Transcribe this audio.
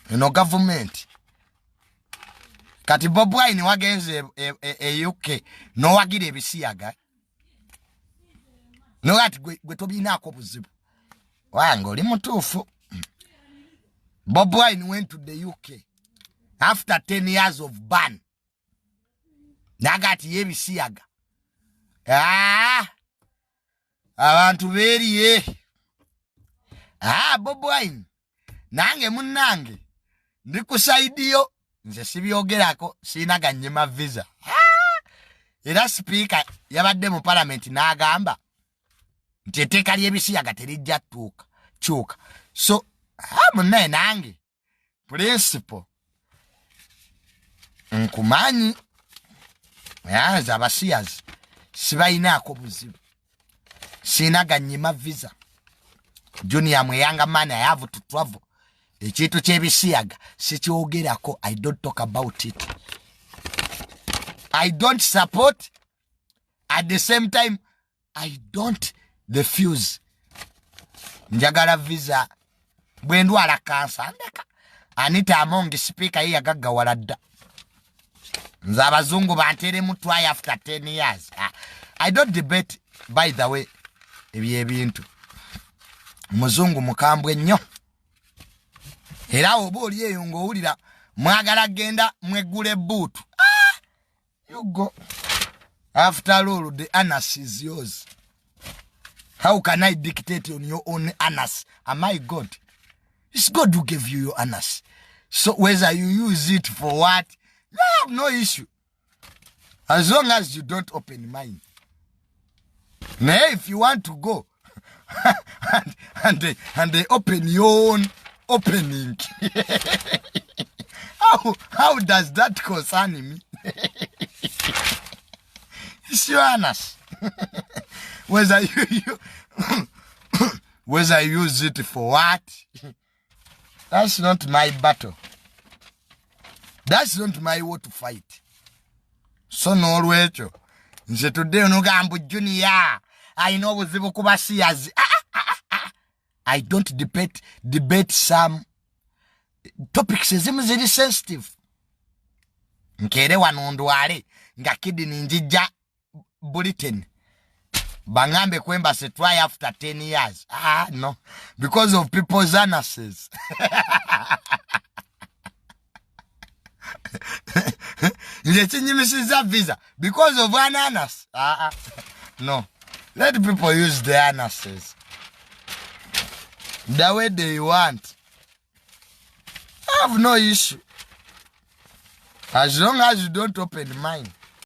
no government kati Bobi Wine wagenze UK no wagira Ebisiyaga no ati gwe tobinako buzibu wango oli mutuufu. Bobi Wine went to the UK after 10 years of ban nagati Ebisiyaga abantu beriye Bobi Wine nange munange ndikusaidiyo nze sibyogerako sinaganyema visa era speaker yabadde mu parliament n'agamba nti etteeka ly'Ebisiyaga terijja kyuka so munnaye nange principle nkumanyi yaza abasiyazi sibayinaako buzibu sinaganyema visa junior mweyanga man I have to travel ekintu ky'Ebisiyaga sikyogerako. I don't talk about it. I don't support. At the same time I don't refuse. Njagala visa bwendwala kansa ndeka Anita Among speaker ye yagaggawala dda nze abazungu bantere mu try after 10 years. I don't debate by the way ebintu muzungu mukambwe nnyo era oba oli eyo ng'owulira mwagala genda mwegule buutu you go. After all the anus is yours. How can I dictate on your own anus? Am I God? It's God who gave you your anus. So whether you use it for what, I have no issue. As long as you don't open mine. Now if you want to go and they open your own opening. How does that concern me? It's your anus. Whether whether you use it for what, that's not my battle. That's not my war to fight. So no lwecho nze today onogambo junior I know buzibu kubasiyazi. I don't debate some topics ezimu ziri sensitive. Nkere wanondwale nga kidini njija bulletin bangambe kwemba se try after 10 years. No, because of people's anuses. Visa because of an anus. No, let people use the anuses the way they want. I have no issue as long as you don't open mine.